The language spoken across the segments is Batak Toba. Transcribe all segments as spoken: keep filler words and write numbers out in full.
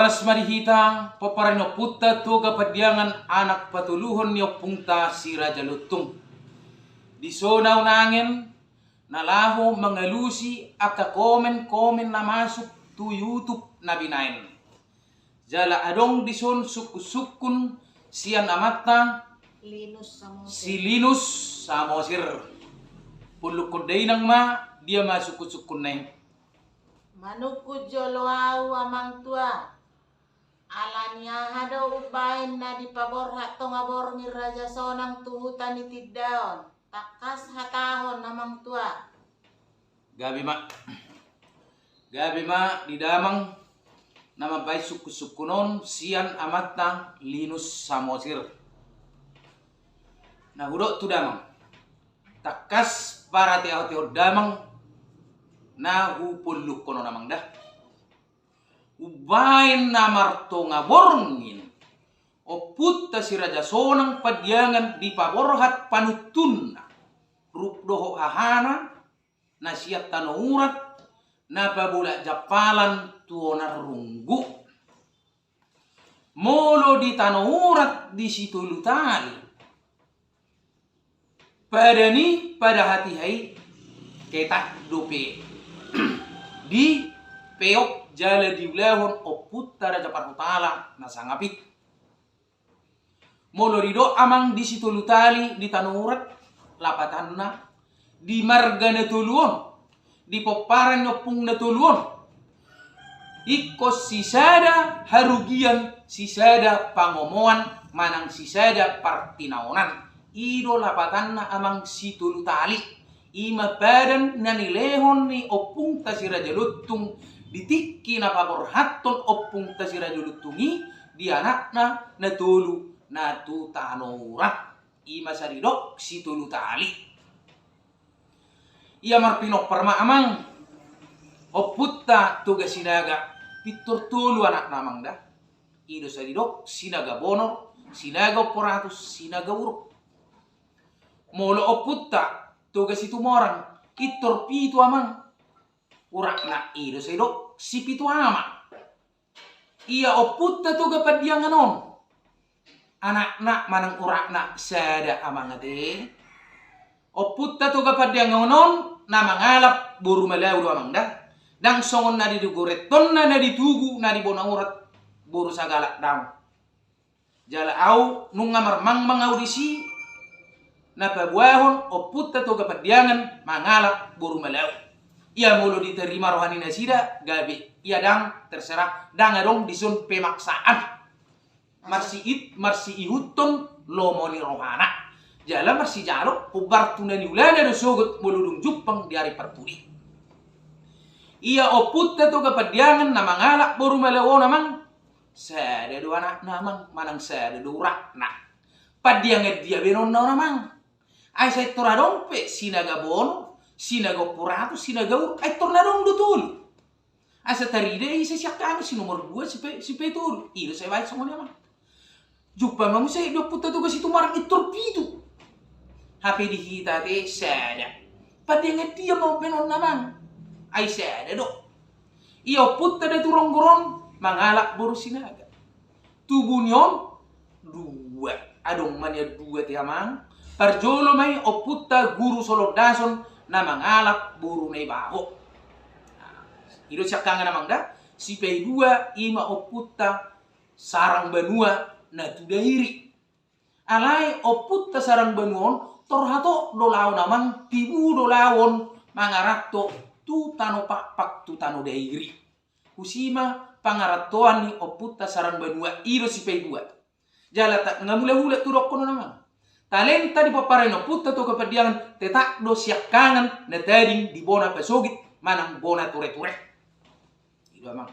Tangkas ma di hita pomparan ni ompunta Toga Pandiangan, anak patoluhon ni ompunta Si Raja Lontung. Dison ahu Nangen na laho mangalusi angka komen-komen na masuk tu YouTube na binaen. Jala adong dison sungkun-sungkun sian amanta Linus Samosir. Si Linus Samosir. Pullukkon dainang ma, dia ma sungkun-sungkunna i. Manungkun jolo ahu, Amang Tua. Ala ni aha do umbaen na dipaborhat Tonga Borngin Raja Sonang tu huta ni Tindaon? Tangkas hatahon, Amang Tua. Gabe ma. Gabe ma di damang na mambaen sungkun-sungkun on sian amanta Linus Samosir. Na hudok tu damang. Tangkas paratehon-tehon damang na hupullukkon on, Amang, da. Umbaen na martonga borngin ompunta Si Raja Sonang Pandiangan dipaborhat panuntunna, rup dohot hahana, na sian Tano Urat, na pabolak jampalan tu onan runggu. Molo di Tano Urat di Situlu Tali, pada ni pada hatiha i, ketak dope dipeop jala diulahon ompunta Raja Parhutala na sangap i. Molo didok, Amang, di Situlu Tali di Tano Urat, lapatanna di marga na tolu on, di pomparan ni ompung na tolu on, ingkon sisada harugian, sisada pangomoan, manang sisada partinaonan. I do lapatanna, Amang, Situlu Tali. I ma padan na nilehon ni ompunta Si Raja Lontung di tingki na paborhathon ompunta Si Raja Lontung i di anakna na tolu na tu Tano Urat. I ma sai didok Situlu Tali. Ia marpinompar ma, Amang, ompunta Toga Sinaga, pintor tolu anakna, Amang, da. I do sai didok Sinaga Bonor, Sinaga Ompu Ratus, Sinaga Uruk. Molo ompunta Toga Situmorang, pintor pitu, Amang. Urakna i do sai didok Sipitu Ama. Ia ompunta Toga Pandiangan on, anakna manang urakna sada, Amang, ate. Ompunta Toga Pandiangan on na mangalap boru Malau do, Amang, da. Ndang songon na di Gorentonna, na di Tugu, na di Bona Urat, boru Sagalak, daong. Jala ahu nunga marmangmang ahu disi, na paboahon ompunta Toga Pandiangan mangalap boru Malau. Ia molo ditarima roha ni nasida, gabe. Ia ndang, terserah, ndang adong dison pemaksaan. Marsiit-, marsiihuthon lomo ni rohana. Jala marsijalo hombar tu na niulana do sogot molo dung jumpang di ari parpudi. Ia ompunta Toga Pandiangan na mangalap boru Malau on, Amang, sada do anakna, Amang, manang sada do urakna. Pandiangan dia benonna on, Amang? Ai sai tor adong pe Sinaga Bonor, Sinaga Ompu Ratus, Sinaga Uruk, ai tor na adong do tolu. Asa tarida i sai siangkangan si nomor dua, si pe, si pe tolu. I do sai baen songon i, Amang. Jumpang ma muse di ompunta Toga Situmorang, pintor pitu. Hape di hita, ate, sada. Pandiangan dia ma benonna, Amang? Ai sada do. Ia ompunta Datu Ronggoron mangalap boru Sinaga. Tubu ni on dua. Adong ma nian dua, ate, Amang. Parjolo ma i ompunta Guru Solondason na mangalap boru Naibaho. Nah, i do siangkangan, Amang, da. Sipaidua i ma ompunta Sarang Banua na tu Dairi. Alai ompunta Sarang Banua on tor hatop do laon, Amang, tibu do laon mangaranto tu Tano Pakpak, tu Tano Dairi. Tusi ma pangarantoan ni ompunta Sarang Banua i do sipaidua. Jala ta-, nga mulak-ulak tu dohonon, Amang. Talenta di pomparan ni ompunta Toga Pandiangan tetap do siangkangan na tading di bona pasogit manang bona ture-ture. I do, Amang.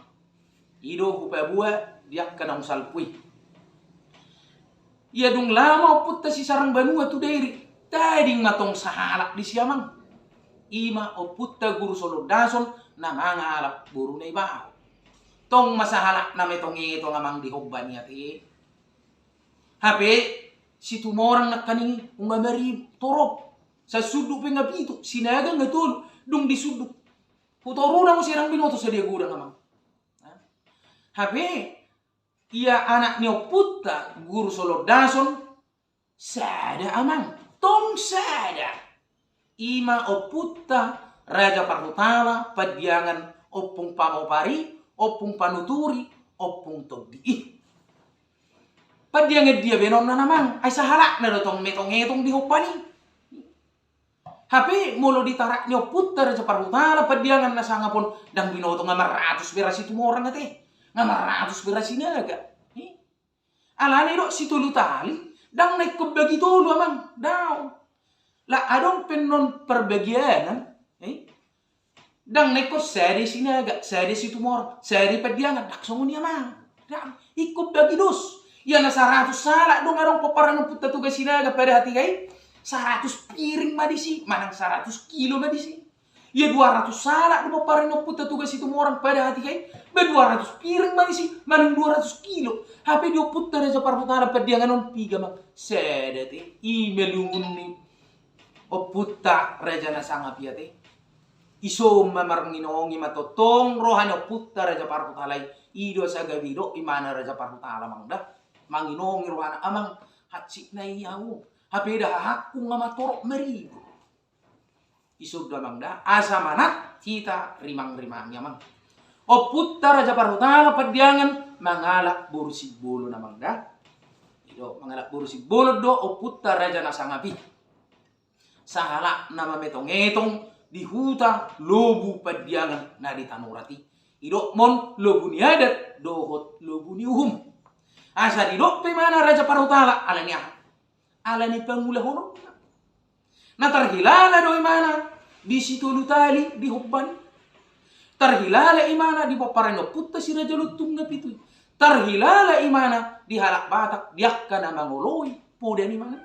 I do hupaboa di angka naung salpu i. Ia dung laho ma ompunta si Sarang Banua tu Dairi, tading ma tong sahalak disi, Amang. I ma ompunta Guru Solondason na mangalap boru Naibaho. Tong ma sahalakna ma etong-etong, Amang, di homba ni, ate. Hape Situmorang nangkaning i nunga maribur, torop. Sasunduk pe nga pitu, Sinaga nga tolu, dung disunduk. Hutoruna muse ndang binoto sadia godang, Amang. Hape Ia anak ni ompunta Guru Solondason, sada amang, tong sada. Ima ompunta Raja Parhutala Pandiangan, Ompung Pamopar i, Ompung Panuturi, Ompung Tondi i. Pandiangan dia be annon amang, ai sahalakna do tong metongetong di hombar i. Hape molo di tarak ni ompunta Raja Parhutala Pandiangan na sangap on, ndang binoto nga maratus be ra Situmorang ate, nga maratus be ra Sinaga. Alana i do Sitolu Tali, ndang na ingkon bagi tolu amang, daong. Lah adong pe annon parbagianan, eh? Ndang na ingkon sada Sinaga, sada Situmorang, sada Pandiangan, ndang songon i amang. Ndang, ingkon bagi dos. Ia na saratus salak do nga adong pomparan ni ompunta Toga Sinaga pada hatiha i, saratus piring ma disi, manang saratus kilo ma disi. Ia dua ratus salak do pomparan ni ompunta Toga Situmorang pada hatiha i, ba dua ratus piring ma disi, manang dua ratus kilo. Hape di ompunta Raja Parhutala Pandiangan on piga amang? Sada ate, i ma lungun ni ompunta Raja na sangap i ate. Ison ma manginongi ma tongtong roha ni ompunta Raja Parhutala i. I do asa gabe didok imana Raja Parhutala amang da, manginongi rohana amang, hansit na i ahu, hape da hahangku nga matorop maribur. Ison do amang da, asa manat hita rimangrimangi amang. Ompunta Raja Parhutala Pandiangan mangalap boru Simbolon amang da. I do, mangalap boru Simbolon do ompunta Raja na sangap i. Sahalakna mametongetong di huta Lobu Pandiangan na di Tano Urat i. Didok ma on lobu ni adat dohot lobu ni uhum. Asa didok pe imana Raja Parhutala, ala ni aha? Ala ni pangulahononna. Na tarhilala do imana di Sitolu Tali di hombar i. Tarhilala imana di pomparan ni ompunta Si Raja Lontung na pitu i. Tarhilala imana di halak Batak di angka na mangoloi poda ni imana.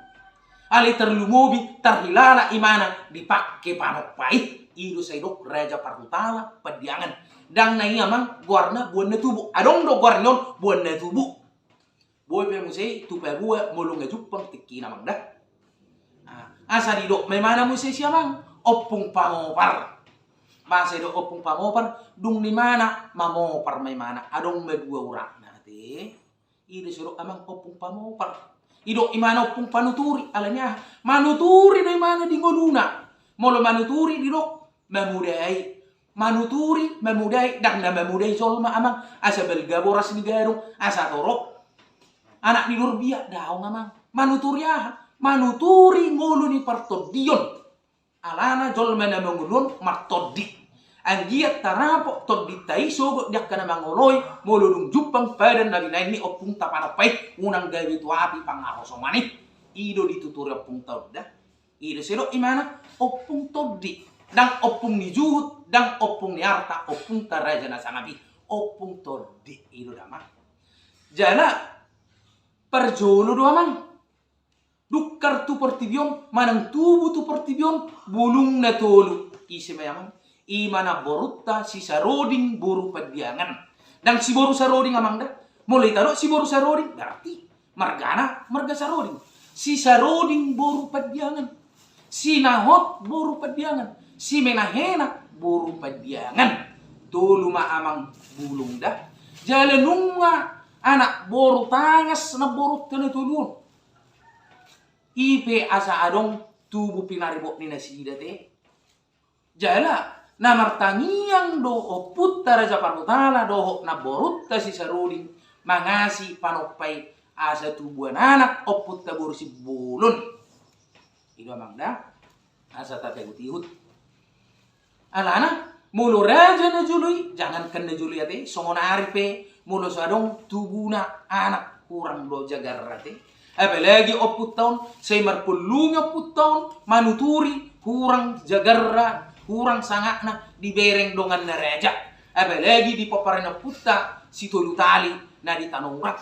Alai tarlumobi tarhilala imana di pangke panompa i. I do sai didok Raja Parhutala Pandiangan. Ndang na i amang goarna Boan na Tubu. Adong do goar ni on Boan na Tubu. Boi pe muse i tu paboa molo nga jumpang tingkina amang da. Ah, asa didok ma imana muse sian amang, Ompung Pamopar. Boasa didok Ompung Pamopar? Dung ni imana mamopar ma imana, adong ma dua uratna ate. I do sai didok amang Ompung Pamopar. Didok imana Ompung Panuturi, ala ni aha? Manuturi do imana di ngoluna. Molo manuturi didok mamodai. Manuturi, mamodai, ndang na mamodai jolma amang, asa balga boras ni gadong, asa torop anak ni dorbia, daong amang. Manuturi aha? Manuturi ngolu ni partondion. Alana jolma na mangolu on martondi. Anggiat tarapot tondinta i sogot di angka na mangoloi, molo dung jumpang padan na binahen ni ompunta panompa i, unang gabe tu api pangarosongan i. I do dituturi ompunta on da. I do sai didok imana Ompung Tondi, ndang ompung ni juhut, ndang ompung ni arta, ompunta Raja na sangap i, Ompung Tondi i do da amang. Jala parjolo do amang, dungkar tu portibi on, manang tubu tu portibi on bulung na tolu. Ise ma i amang? Ima namborunta Si Saroding boru Pandiangan. Ndang si boru Saroding amang da. Molo i tadok si boru Saroding, berarti margana marga Saroding. Si Saroding boru Pandiangan, Si Nahot boru Pandiangan, Si Menahena boru Pandiangan. Tolu ma amang bulung da. Jala nunga anak boru tangas namborunta na tolu on. I pe asa adong tubu pinaribot ni nasida ate. Jala na martangiang do ompunta Raja Parhutala dohot namborunta Si Saroding mangasi panompa i asa tubuan anak ompunta boru Simbolon. I do amang da, asa tatihutihut. Alana molo raja na jolo i, jangankan na jolo i ate, songon ari pe molo so adong tubuna anak hurang do jagarra ate. Apalagi ompunta on, sai marpollungi ompunta on manuturi hurang jagarra, hurang sangapna dibereng dongan na raja. Apalagi di pomparan ni ompunta Sitolu Tali na di Tano Urat.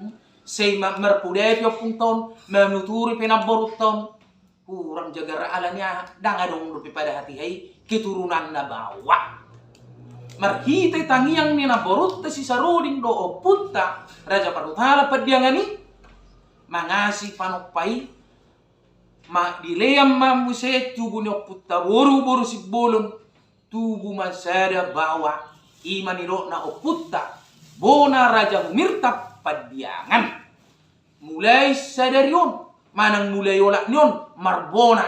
Hmm. Sai ma-, marpodapi ompunta on, manuturi pe namborunta on hurang jagarra, ala ni aha, ndang adong dope pada hatiha i keturunan na baoa. Marhite tangiang ni namborunta Si Saroding dohot ompunta Raja Parhutala Pandiangan i, mangasi panompa i, ma dilean ma muse tubu ni ompunta boru, boru Simbolon, tubu ma sada baoa. Ima nidokna ompunta Bona Raja Humirtap Pandiangan. Mulai sadari on, manang mulai olat ni on, marbona.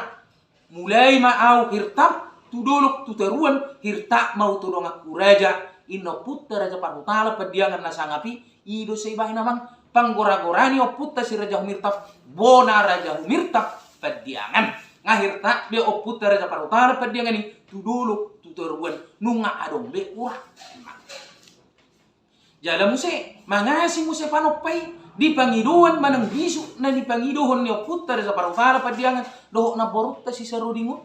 Mulai ma ahu Hirtap, tu dolok tu toruan, Hirtap ma ahu tu donganku raja, inna ompunta Raja Parhutala Pandiangan na sangap i. I do sai bahen amang, panggora-gora ni ompunta si Raja Humirtap, bona Raja Humirtap Pandiangan. Nga Hirtap be ompunta Raja Parhutala Pandiangan i, tu dolok tu toruan, nunga adong be ura. Jala muse, mangasi muse panompa i, di pangidoan manang bisuk na nipangidohon ni ompunta Raja Parhutala Pandiangan dohot namborunta si Saroding on.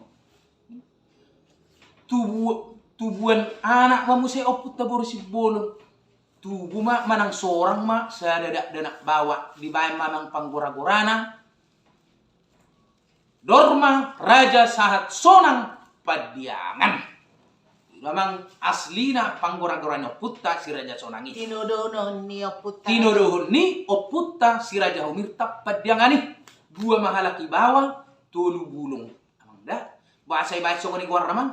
Tubu-, tubuan anak ma muse ompunta boru Simbolon. Tubu ma manang sorang ma sada dakdanak baoa, dibahen ma amang panggora-gorana. Dorma Raja Sahat Sonang Pandiangan. I do amang aslina panggora-gora ni ompunta si Raja Sonang i. Tinodohon ni ompunta. Tinodohon ni ompunta si Raja Humirtap Pandiangan i. Dua ma halak i baoa, tolu bulung. Amang da. Boasa i bahen songon i goarna amang?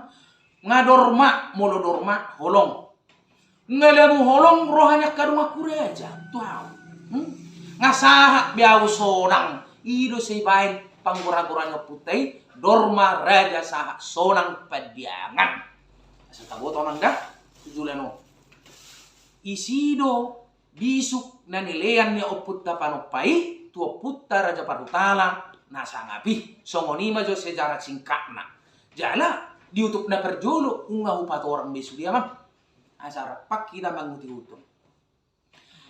Nga dorma, molo dorma holong. Nga lamu holong roha ni angka donganku raja tu ahu. Hmm? Nga sahat be ahu sonang. I do sai bahen panggora-gora ni ompunta i, Dorma Raja Sahat Sonang Pandiangan. Asa taboto amang da, tu joloan on. Isi do bisuk na nilean ni ompunta panompa i tu ompunta Raja Parhutala na sangap i. Songon i ma jo sejarah singkatna. Jala di utup na parjolo nunga hupatorang be sude amang. Asa rap hita manguti-uti.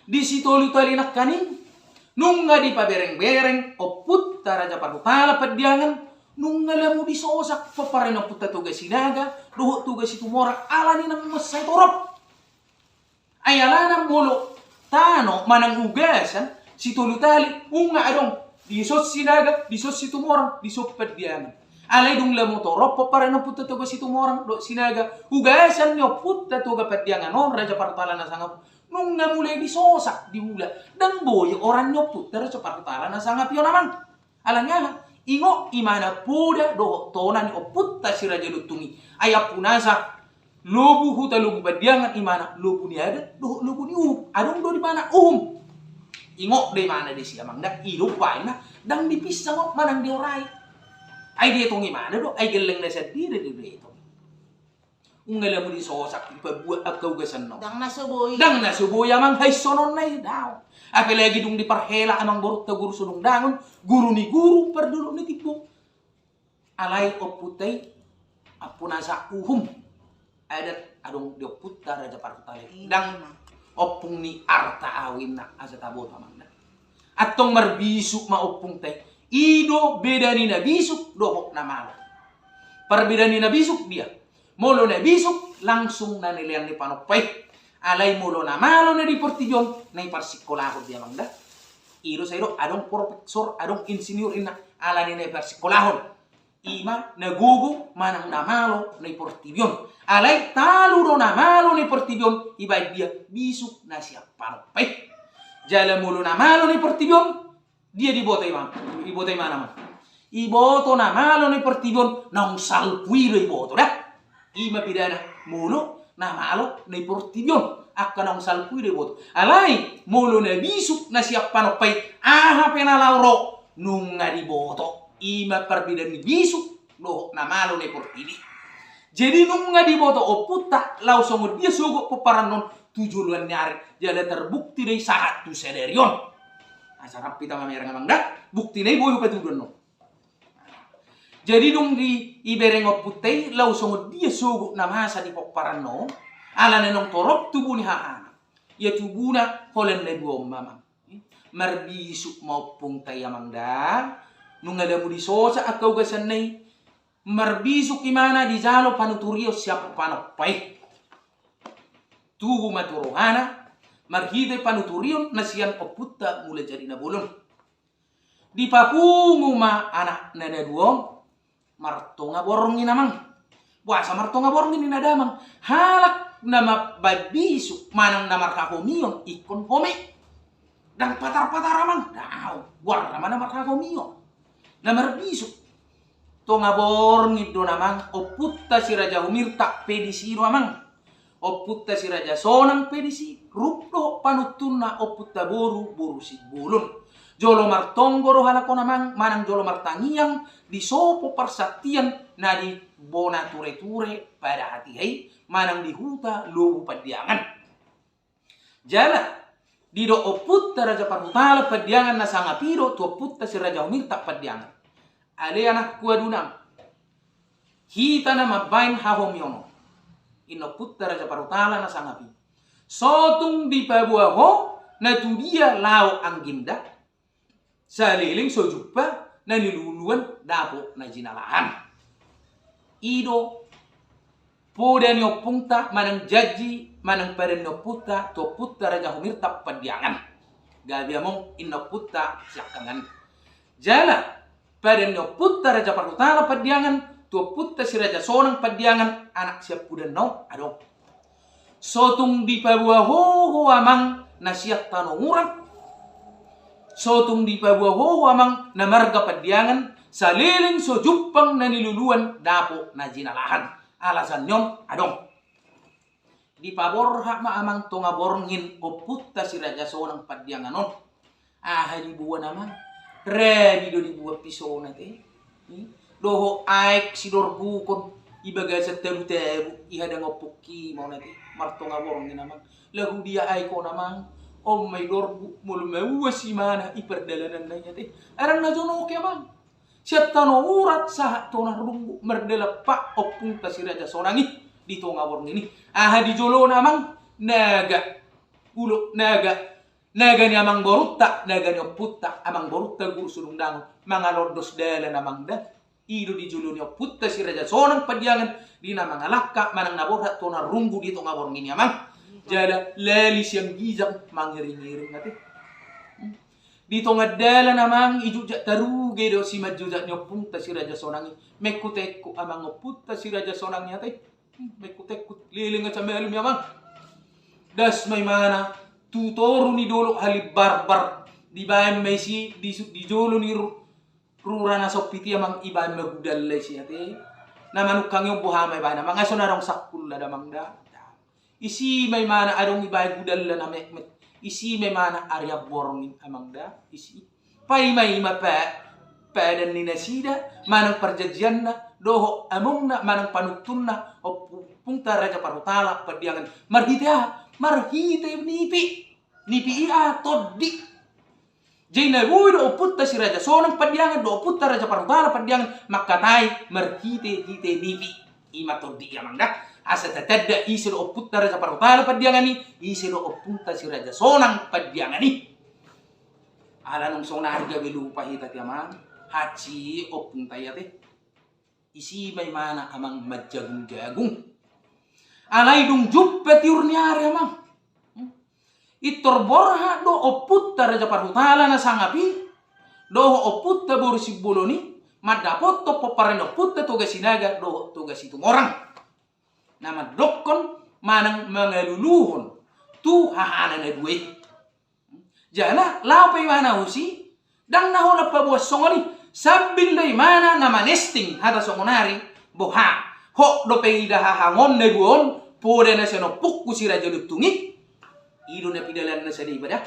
Di sitolu tali nangkaning, nunga dipabereng-bereng ompunta Raja Parhutala Pandiangan, nunga lamu disosak pomparan ni ompunta Toga Sinaga dohot Toga Situmorang ala ni nang mansai torop. Ai alana molo tano manang ugasan sitolu tali, nunga adong dison Sinaga, dison Situmorang, dison Pandiangan. Alai dung lamu torop pomparan ni ompunta Toga Situmorang dohot Sinaga, ugasan ni ompunta Toga Pandiangan on Raja Parhutala na sangap, nunga mulai disosak, diula. Ndang boi oran ni ompunta Raja Parhutala na sangap i on amang. Alani aha? Ingot imana poda dohot tona ni ompunta si Raja Lontung i. Ai ampunasa lobu huta Lobu Pandiangan imana lobu ni adat dohot lobu ni uhum. Adong do di mana uhum. Ingot do imana disi amang da, i do umbahen na ndang dipinsang on manang diorai. Ai dietong imana do, ai gellengna sandiri do dietong. Nunga lamu disosak, dipabuat angka ugasan on. Ndang na so boi. Ndang na so boi amang haisononna i, daong. Apalagi dung diparhela amang borunta guru Sodungdangon, guru ni guru, pardolok ni timbo. Alai ompunta i, ampunasa uhum adat adong di ompunta Raja Parhutala i. Ndang ompung ni arta ahu inna, asa taboto amang da. Antong marbisuk ma ompungta i. I do beda ni na bisuk dohot na malo. Parbedaan ni na bisuk dia? Molo na bisuk langsung na nilean ni panompa i. Alai molo na malo na di portibi on, na diparsikolahon dia amang da. I do sai do adong profesor, adong insinyur inna, ala ni na diparsikolahon. I ma na gogo manang na malo na di portibi on. Alai talu do na malo na di portibi on, ibaen dia? Bisuk na sian panompa i. Jala molo na malo na di portibi on, dia diboto imana, diboto imana amang? Iboto na malo na di portibi on, naung salpu i do iboto da. I ma bedana molo na malo na di portibi on, angka naung salpu i do iboto. Alai molo na bisuk na sian panompa i, aha pe na laho ro, nunga diboto. I ma parbedaan ni bisuk dohot na malo na di portibi. Jadi nunga diboto ompunta laho songon dia sogot pomparanna on tu joloan ni ari, jala tarbukti do i sahat tu sadari on. Asa rap hita mamereng amang da, buktina i boi hupatudu annon. Jadi dung di, ibereng ompunta i laho songon dia sogot na masa di pomparanna on, alana naung torop tubu ni hahana. Ia tubuna holan na dua on ma amang. Marbisuk ma ompungta i amang da, nunga lamu disosak angka ugasanna i. Marbisuk imana dijalo panuturion sian panompa i. Tubu ma tu rohana marhite panuturion na sian ompunta Mulajadi Nabolon. Dipapungu ma anakna na dua on martonga borngin amang. Boasa martonga borngin ninna damang? Halak na mambaen bisuk manang na marhahomion ingkon home. Ndang patar-patar amang, daong, goarna ma na marhahomion, na marbisuk. Tonga borngin do na amang, ompunta si Raja Humirtap pe disi do amang. Ompunta si Raja Sonang pe disi, rap dohot panuntunna ompunta boru, boru Simbolon. Jolo martonggo do halak on amang, manang jolo martangiang, disopo parsantian na di bona ture-ture pada hatiha i, manang di huta Lobu Pandiangan. Jala didok ompunta Raja Parhutala Pandiangan na sangap i do tu ompunta si Raja Humirtap Pandiangan: Ale anakku, adunang, hita na mambahen hahomion on, inna ompunta Raja Parhutala na sangap i, so tung dipaboa ho na tu dia laho anggimda, saleleng so jumpang na niluluan dapot na jinalahan. I do poda ni ompunta manang janji manang padan ni ompunta tu ompunta Raja Humirtap Pandiangan. Gabe amang, inna ompunta siangkangan. Jala padan ni ompunta Raja Parhutala Pandiangan tu ompunta si Raja Sonang Pandiangan, anak siampudanna on, adong: So tung dipaboa ho, ho amang, na sian tano Urat, so tung dipaboa ho, ho amang, na marga Pandiangan, saleleng so jumpang na niluluan dapot na jinalahan. Alasan ni on adong. Dipaborhat ma amang Tonga Borngin ompunta si Raja Sonang Pandiangan on. Aha diboan amang? Rabi do diboan pisona te. Hmm? Dohot aek sidorbukon i bagasan tabu-tabu, i hadang ompunki ma on ate, martonga borngin amang. Laho dia aek on amang? On ma i dorbuk, molo mauas imana i pardalananna i ate. Arang na jonoke amang. Sian tano Urat sahat tu Tonarrunggu mardalan pat ompunta si Raja Sonang i di tonga borngin i. Aha di jolona amang? Naga. Ulo naga. Naga ni amang borunta, naga ni ompunta, amang borunta Guru Sudung Dangon, mangalondos dalan amang da. I do di jolo ni ompunta si Raja Sonang Pandiangan di na mangalangka manang na borhat tu Tonarrunggu di tonga borngin i amang. Jala lali sian ginjang mangiring-iring ate. Hmm. Di tonga dalan amang, ijujak taruge do simanjujak ni ompunta si Raja Sonang i. Mengkut-engkut amang ompunta si Raja Sonang i ate. Mengkut-engkut, leleng aca malum i amang. Das ma imana tu toru ni dolok Halimbarbar, dibaen ma isi di, di jolo ni ru-, rura na sompit i amang, ibaen ma gudalla isi ate. Na manungkang i on boha ma ibaen amang, ai so na adong sangkulla da amang da. Isi ma imana adong ibaen gudalla na metmet. Isi ma imana arian borngin amang da, isi. Paima-ima pa, padan ni nasida, manang parjanjianna, dohot amongna, manang panuntunna, ompu-, ompunta Raja Parhutala Pandiangan. Marhite aha? Marhite nipi. Nipi i aha? Tondi. Jadi na boi do ompunta si Raja Sonang Pandiangan dohot ompunta Raja Parhutala Pandiangan mangkatai marhite-hite nipi. I ma tondi i amang da. Asa tatanda ise do ompunta Raja Parhutala Pandiangan i, ise do ompunta si Raja Sonang Pandiangan i. Ala nunga sonari gabe lupa hita ate amang. Hansit ompunta i ate. Isi ma imana amang manjagung-jagung. Alai dung jumpa tiur ni ari amang. Hmm. Pintor borhat do ompunta Raja Parhutala na sangap i dohot ompunta boru Simbolon i mandapothon pomparan ni ompunta Toga Sinaga dohot Toga Situmorang. Na mandokkon manang mangaluluhon tu hahana na dua i. Jala laho pe imana tusi, ndang na holan paboa songon i, sambil do imana na manesting hata songon ari, boha, hot dope ida hahang on na dua on, poda na sian ompungku si Raja Lontung i. I do na pidalanna sada i ba da.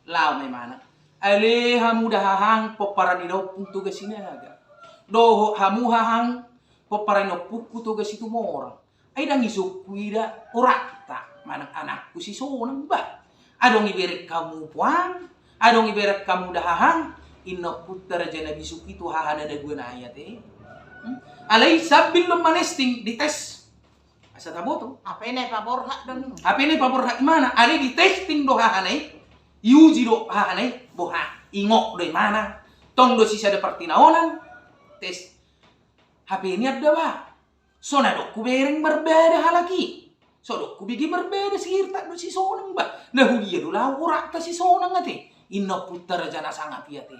Laho ma imana. Ale hamu da hahang pomparan ni daompung Toga Sinaga. Dohot hamu hahang pomparan ni ompungku Toga Situmorang. Ai ndang isungku ida orangta manang anakku si Sonang ba. Adong ibereng hamu puang, adong ibereng hamu da hahang, inna ompunta Raja Nabisuk i tu hahana na dua nai ate. Hmm? Alai sambil do manesting dites. Asa taboto. Hape na ipaborhat do ninna. Hape na ipaborhat imana, alai ditesting do hahana i, iuji do hahana i, boha, ingot do imana. Tong do sisada partinaonan, tes. Hape nian da ba. So na adong hubereng marbada halak i. So adong hubege marbada si Hirtap dohot si Sonang ba. Na hudia do laho orangta si Sonang ate. Inna ompunta Raja na sangap i ate.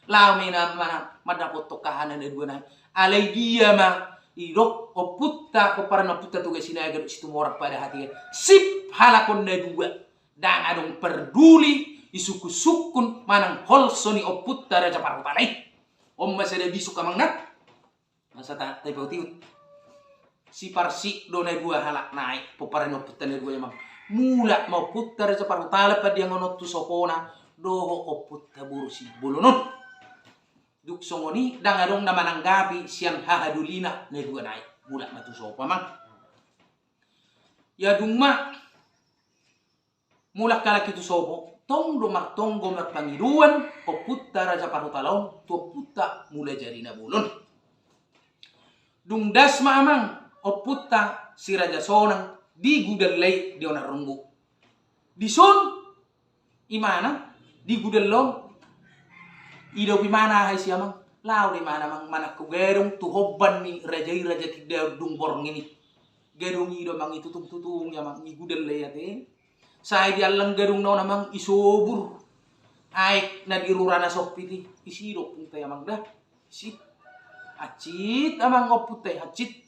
Laho ma imana mandapothon hahana na dua nai. Alai dia ma didok ompunta, pomparan ni ompunta Toga Sinaga dohot Situmorang pada hatiha. Sip halak on na dua. Ndang adong parduli, isungkun-sungkun, manang holso ni ompunta Raja Parhutala i. On ma sada bisuk amang na. Masa ta, ta ipaihut-ihut. Siparsik do na dua halak nai, pomparan ni ompunta na dua i, amang. Mulak ma ompunta Raja Parhutala Pandiangan on tu sopona dohot ompunta boru Simbolon on. Dung songon i ndang adong na mananggapi sian hahadolina na dua nai. Mulak ma tu sopo, amang. Ia dung ma mulak halak i tu sopo, tong do martonggo marpangidoan ompunta Raja Parhutala on tu ompunta Mulajadi Na Bolon. Dung das ma, amang, ompunta si Raja Sonang di gudalla i di onan ronggo. Dison imana di gudalla on, idop imana aha isi, amang. Laho do imana, amang, manangko gadong tu homban ni raja i, Raja Tindaon, dung borngin i. Gadong i do, amang, itutung-tutung i, amang, di gudalla i ate. Sai diallang gadongna on, amang, isobur aek na di rura na sompit i. Isi do ompunta i, amang, da. Isi. Hansit, amang, ompunta i, hansit.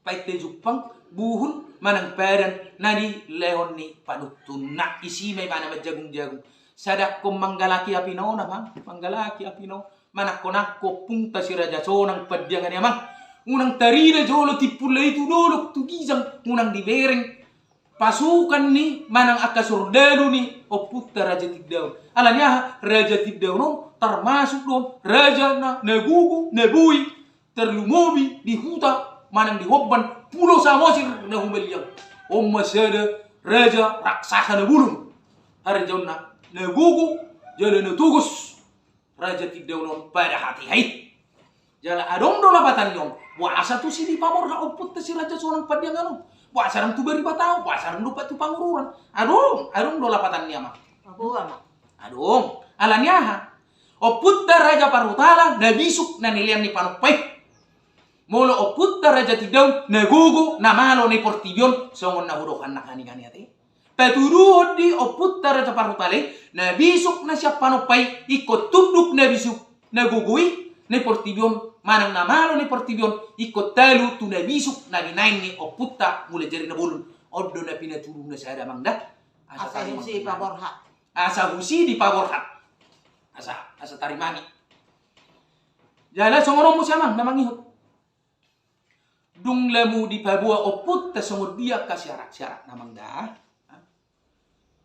Painte jumpang, buhul, manang padan na nilehon ni panuntunna. Isi ma imana manjagung-jagung. Sadangkon manggalaki apina on, amang, manggalaki apina on, manangko-nangko ompunta si Raja Sonang Pandiangan i, amang. Unang tarida jolo timpulna i tu dolok, tu ginjang, unang dibereng pasukan ni manang angka sordalu ni ompunta Raja Tindaon. Alani aha? Raja Tindaon on termasuk do on raja na, na gogo, na boi tarlumobi di huta manang di homban Pulo Samosir na humaliang. On ma sada raja raksasa na bolon. Harajaonna na gogo jala na togos Raja Tindaon on pada hatiha i. Jala adong do lapatan ni on. Boasa tusi dipaborhat ompunta si Raja Sonang Pandiangan on? Boasa ndang tu Baribata on? Boasa ndang dompak tu Pangururan? Adong, adong do lapatan ni, amang. Apa, amang? Adong. Alani aha? Ompunta Raja Parhutala na bisuk na nilean ni Panompa i. Molo ompunta Raja Tindaon na gogo, na malo na di portibi on, songon na hudok hannang hanigan i ate. Patuduhon di ompunta Raja Parhutala i, na bisuk na sian Panompa i, ingkon tunduk na bisuk na gogo i na di portibi on, manang na malo na di portibi on, ingkon talu tu na bisuk na binaen ni ompunta Mulajadi Na Bolon. On do na pinatudu na sada, amang, da. Asa, asa tarimang husi ma, amang, dipaborhat. Asa husi dipaborhat. Asa, asa tarimang i. Jala songon on muse, amang, na mangihut. Dung lamu dipaboa ompunta songon dia angka syarat-syaratna, amang, da.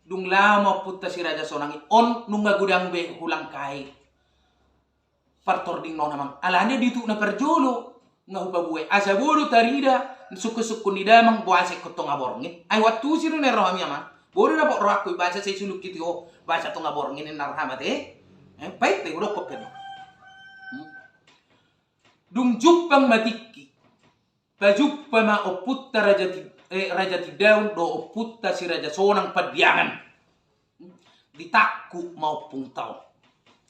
Dung laho ma ompunta si Raja Sonang i, on nunga godang be hulangkai partordingna on, amang. Alana di tuk na parjolo nga hupaboa i, asa boi do tarida sungkun-sungkun ni damang boasa ingkon tonga borngin. Ai huantusi do na i rohami, amang. Boi do dapot rohangku i, boasa sai suluk i tu ho boasa tonga borngin ninna roham ate. Eh, painte hudokkon pe, amang. Hmm. Dung jumpang ma tingki, pajumpa ma ompunta Raja Ti-, eh, Raja Tindaon dohot ompunta si Raja Sonang Pandiangan. Ditangkup ma ompunta on.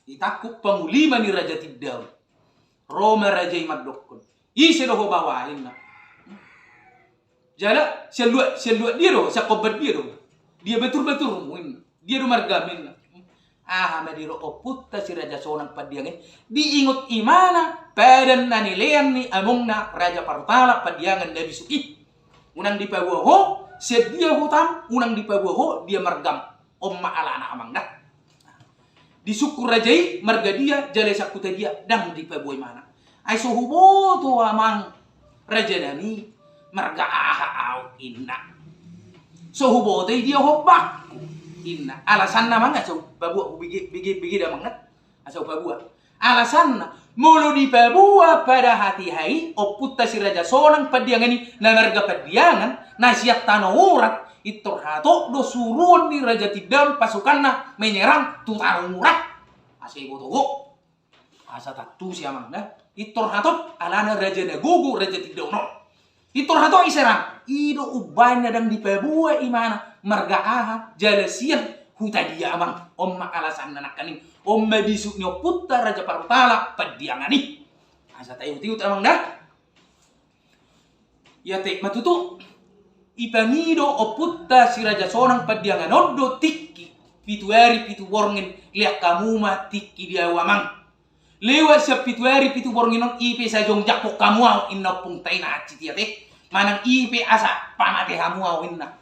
Ditangkup panglima ni Raja Tindaon. Ro ma raja i mandokkon, "Ise do ho baoa?" ninna. Jala sian luat, sian luat dia do, sian homban dia do? Dia batur-baturmu, ninna. Dia do margam, ninna. Aha ma didok ompunta si Raja Sonang Pandiangan i? Diingot imana padan na nilean ni amongna Raja Parhutala Pandiangan na bisuk i. Unang dipaboa ho sian dia hutam, unang dipaboa ho dia margam. On ma alana, amang, da. Disungkun raja i marga dia, jala sian huta dia, ndang dipaboa imana. Ai so huboto, amang, raja nami, marga aha ahu, ninna. So huboto i dia hombanku, ninna. Alasanna, amang, asa hupaboa, hubege, bege, bege da, amang, da. Asa hupaboa. Alasanna, molo dipaboa pada hatiha i ompunta si Raja Sonang Pandiangan i na marga Pandiangan, na sian Tano Urat, pintor hatop do suruon ni Raja Tindaon pasukanna menyerang tu Tano Urat. Asa iboto ho. Asa tantu si, amang, da. Pintor hatop, alana raja na gogo Raja Tindaon on. Pintor hatop diserang. I do umbahen na ndang dipaboa imana marga aha, jala sian huta dia, amang. On ma alasanna nangkaning. On ma bisuk ni ompunta Raja Parhutala Pandiangan i. Asa taihut-ihut, amang, da. Ia ate ma tutu. Ipangido ompunta si Raja Sonang Pandiangan on do tingki pitu ari pitu borngin, lean hamu ma tingki di ahu, amang. Lewat sian pitu ari pitu borngin on, i pe sai jongjak hamu ahu, ninna ompunta i na hansit i ate. Manang i pe asa pamate hamu ahu, ninna.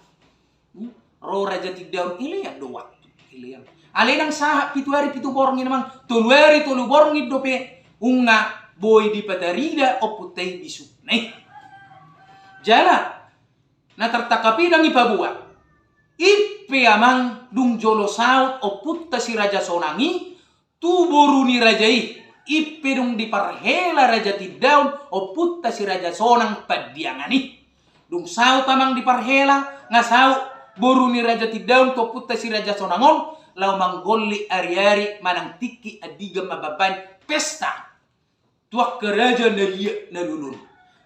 Hmm? Ro Raja Tindaon, ilean do waktu, ilean. Alai ndang sahat pitu ari pitu borngin, amang, tolu ari tolu borngin dope nunga boi dipatarida ompunta i bisukna i. Jala na tartangkap i ndang dipaboa. I pe amang dung jolo saut ompunta si Raja Sonang i tu boru ni raja i, i pe dung diparhela Raja Tindaon ompunta si Raja Sonang Pandiangan i. Dung saut amang diparhela, nga saut boru ni Raja Tindaon tu ompunta si Raja Sonang on, laho manggollit ariari manang tingki andigan mambahen pesta tu angka raja na liat na lolo on.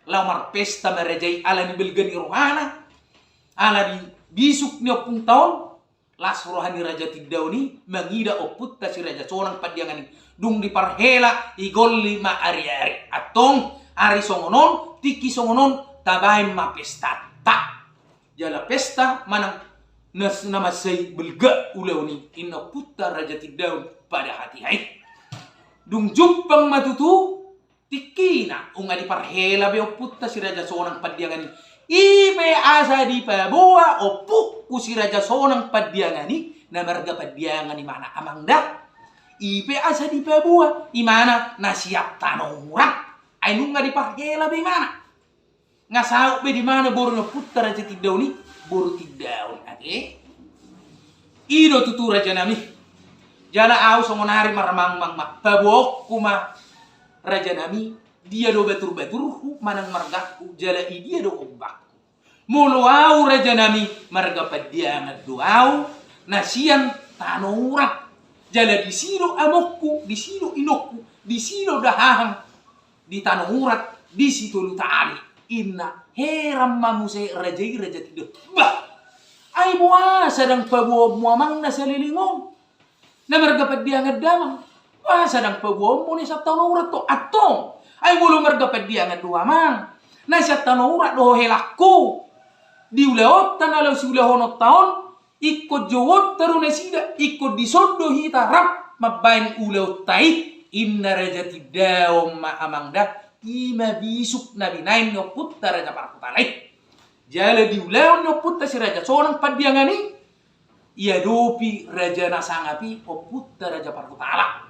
Laho marpesta ma raja i ala ni balga ni rohana, ala ni bisuk ni ompunta on. Las roha ni Raja Tindaon i mangida ompunta si Raja Sonang Pandiangan i dung diparhela, digollit ma ariari. Antong ari songon on, tingki songon on, tabahen ma pestanta. Jala pesta manang na, na mansai balga ulaon i, inna ompunta Raja Tindaon pada hatiha i. Dung jumpang ma tutu tingkina, nunga diparhela be ompunta si Raja Sonang Pandiangan i. I pe asa dipaboa ompungku si Raja Sonang Pandiangan i, na marga Pandiangan imana amang da. I pe asa dipaboa imana na sian tano Urat. Ai nunga diparhela be imana. Nga saut be di mana boru ni ompunta Raja Tindaon i, boru Tindaon ate. I do tutu rajanami. Jala ahu songon ari marmangmang ma, paboaonku ma rajanami, dia do baturbaturhu manang margangku, jala i dia do ombakku. Molo ahu rajanami marga Pandiangan do ahu, na sian tano Urat. Jala disi do amongku, disi do inongku, disi do dahahang di tano Urat, di Sitolu Tali. Inna, heran ma muse raja i, Raja Tindaon. Bah! Ai boasa ndang paboaonmu amang na saleleng on? Na marga Pandiangan damang. Boasa ndang paboaonmu na sian tano Urat on? Antong. Ai molo marga Pandiangan do amang, na sian tano Urat do ho helangku. Di ulaonta na laho siulahononta on, ingkon jouonta do nasida, ingkon dison do hita rap mambahen ulaonta i, inna Raja Tindaon ma amang da, i ma bisuk na binahen ni ompunta Raja Parhutala i. Jala di ulaon ni ompunta si Raja Sonang Pandiangan i, iadopi raja na sangap i ompunta Raja Parhutala.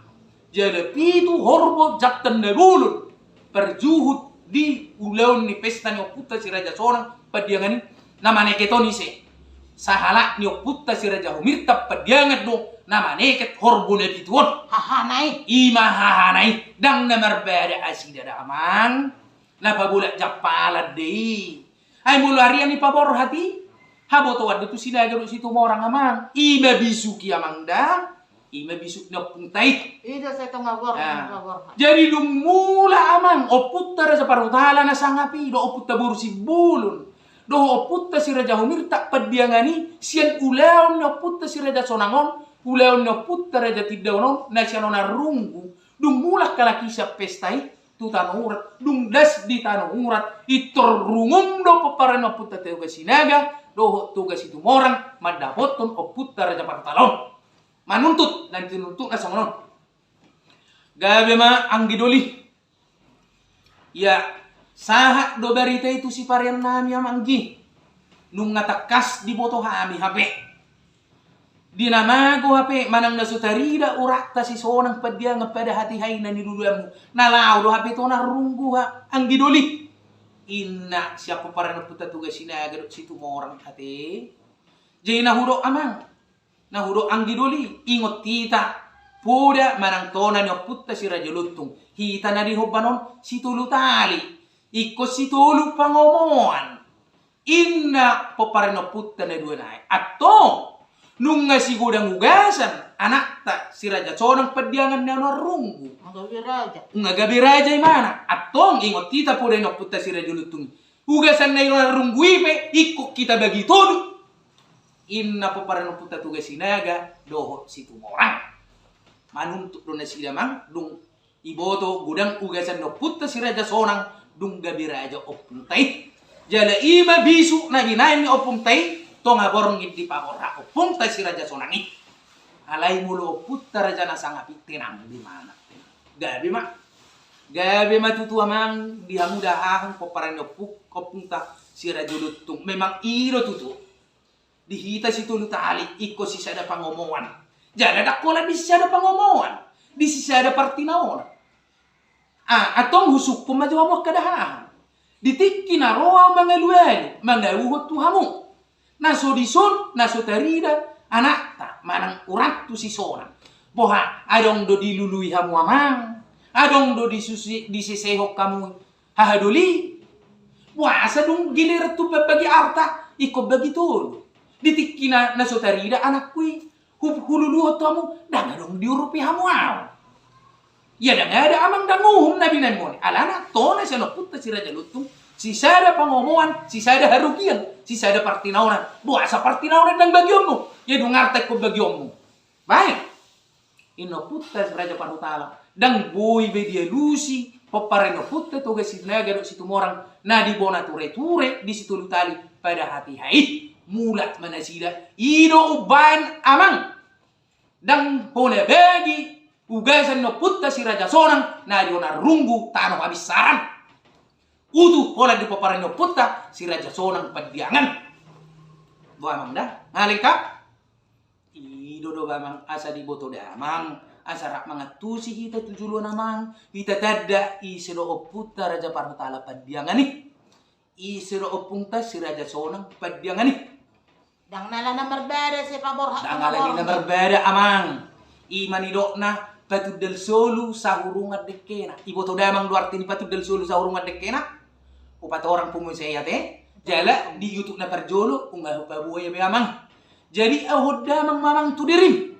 Jala pitu horbo jantan na bolon parjuhut di ulaon ni pesta ni ompunta si Raja Sonang Pandiangan i. Na maneket on ise? Sahalak ni ompunta si Raja Humirtap Pandiangan do na maneket horbo na pitu on. Hahana i. I ma hahana i. Ndang na marbada nasida da amang. Na pabolak jampalan do i. Ai molo arian i paborhat i, habotoan do tu Sinaga dohot Situmorang amang. I ma bisuk i amang da. I ma bisuk ni ompunta i. I do sai tonga borhat. Jadi dung mulak amang ompunta Raja Parhutala na sangap i dohot ompunta boru Simbolon dohot ompunta si Raja Humirtap Pandiangan i sian ulaon ni ompunta si Raja Sonang on, ulaon ni ompunta Raja Tindaon on na sian Onan Runggu. Dung mulak halak i sian pesta i tu tano Urat, dung das di tano Urat, pintor rungum do pomparan ni ompunta Toga Sinaga dohot Toga Situmorang mandapothon ompunta Raja Parhutala on. Manuntut, na tinuntutna songon on. Gabe ma anggi doli. Ia, sahat do barita i tu sipareonnami amang i. Nunga tangkas diboto hami hape. Di na mago hape manang na so tarida uranta si Sonang Pandiangan pada hatiha i na niluluanmu, na laho do hape tu Onan Runggu ha, anggi doli. Inna sian pomparan ni ompunta Toga Sinaga dohot Situmorang ate. Jadi na hudok amang, na hudok anggi doli, ingot hita poda manang tona ni ompunta si Raja Lontung, hita na di hombar on Sitolu Tali, ingkon Sitolu Pangomoan. Inna pomparan ni ompunta na dua nai. Antong, nunga sigodang ugasan anakta si Raja Sonang Pandiangan na Onan Runggu. Nunga gabe raja. Nunga gabe raja imana. Antong, ingot hita poda ni ompunta si Raja Lontung i. Ugasan na i Onan Runggu i pe ingkon hita bagi tolu. Inna pomparan ni ompunta Toga Sinaga dohot Situmorang. Manuntut do nasida amang, dung diboto godang ugasan ni ompunta si Raja Sonang, dung gabe raja ompunta i. Jala i ma bisuk na binahen ni ompunta i, tonga borngin dipaborhat ompunta si Raja Sonang i. Alai molo ompunta raja na sangap i tenang do imana. Gabe ma. Gabe ma tutu amang di hamu dahahang pomparan ni ompung, ompunta si Raja Lontung. Memang i do tutu. Di hita Sitolu Tali, ingkon sisada pangomoan. Jala ndang holan di sisada pangomoan, di sisada partinaonan. Ah, antong husungkun ma jo hamu angka dahahang. Di tingki na ro ahu mangalualu, mangauhon tu hamu. Na so dison, na so tarida anakta, manang urat tu si Sonang. Boha, adong do dilului hamu amang? Adong do disusi-, disesehon hamu hahadoli? Boasa dung giliran tu bagi arta, ingkon bagi tolu? Di tingki na, na so tarida anakku i, hu-, hululuhon tu hamu, ndang adong diurupi hamu ahu. Ia ndang ada amang ndang uhum na binaen moni. Alana tona sian ompunta si Raja Lontung, sisada pangomoan, sisada harugian, sisada partinaonan. Boasa partinaonan ndang bagionmu? Ia dung arta ingkon bagionmu. Baen. Inna ompunta si Raja Parhutala. Ndang boi be dialusi pomparan ni ompunta Toga Sinaga dohot Situmorang na di bona ture-ture di Situlutali pada hatiha i. Mulak ma nasida. I do umbaen amang. Ndang hona bagi ugasan ni ompunta si Raja Sonang na di hona runggu tano habinsaran. Utuh holan di pomparan ni ompunta si Raja Sonang Pandiangan. Boha amang da? Nga lengkap? I do do amang asa diboto damang, asa rap mangantusi hita tu joloan amang, hita tanda ise do ompunta Raja Parhutala Pandiangan i. Ise do ompungta si Raja Sonang Pandiangan i? Ndang na ala na marbada sipaborhat. Ndang ala ni na marbada amang. I ma nidokna patundal solu sahurungan dengkena. Iboto damang do arti ni patundal solu sahurungan dengkena? Hupatorang pungu sai ate. Jala di YouTube na parjolo, unga hupaboa ia be amang. Jadi ahu hon damang mamang tu dirim.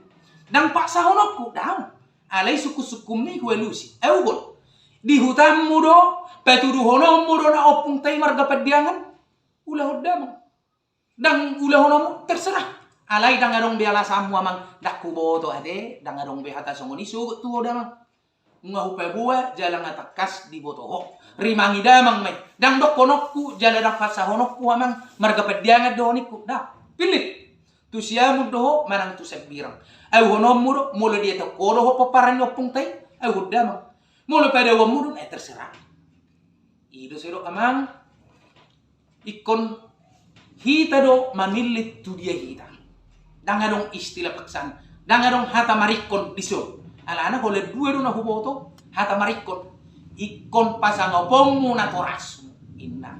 Ndang paksahononku, daong. Alai sungkun-sungkunmi hualusi. Ahu hon. Di hutanmu do, patuduhononmu do na ompungta i marga Pandiangan? Ulahon damang. Ndang ulahononmu, terserah. Alai ndang adong be alasanmu amang, ndang huboto ate, ndang adong be hata songon i sogot tu ho damang. Nga hupaboa jala nga tangkas diboto ho. Rimangi damang ma i. Ndang dohononku jala ndang paksahononku amang, marga Pandiangan do ho ningku. Ndang. Pillit. Tu Siamun do ho manang tu Sambirang. Auhononmu do, molo dietong ho do ho pomparan ni ompungta i, auhon damang. Molo padaoonmu do, eh terserah. I do sai do amang. Ingkon hita do mamillit tu dia hita. Ndang adong istilah paksaan. Ndang adong hata maringkon dison. Alana holan dua do na huboto hata maringkon. Ingkon pasangaponmu natorasmu, inna.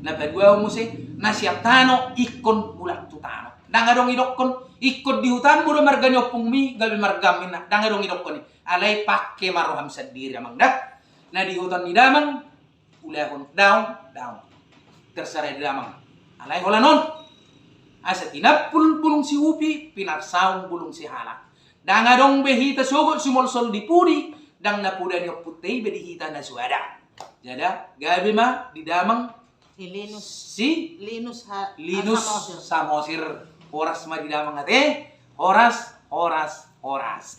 Na paduahon muse, na sian tano ingkon mulak tu tano. Ndang adong idokkon, ingkon di hutanmu do marga ni ompungmi, gabe margam, inna. Ndang adong idokkon i. Alai pangke ma roham sandiri amang da. Na di huta ni damang, ulahon daong, daong. Terserah damang. Alai holan on. Asa tinampul bulung siupi, pinarsaung bulung sihala. Ndang adong be hita sogot sumolsol di pudi, ndang na poda ni ompunta i be di hita na suada. Jala, gabe ma di damang si Linus. Si Linus ha-, Linus Samosir. Samosir. Horas ma di damang ate. Horas, horas, horas.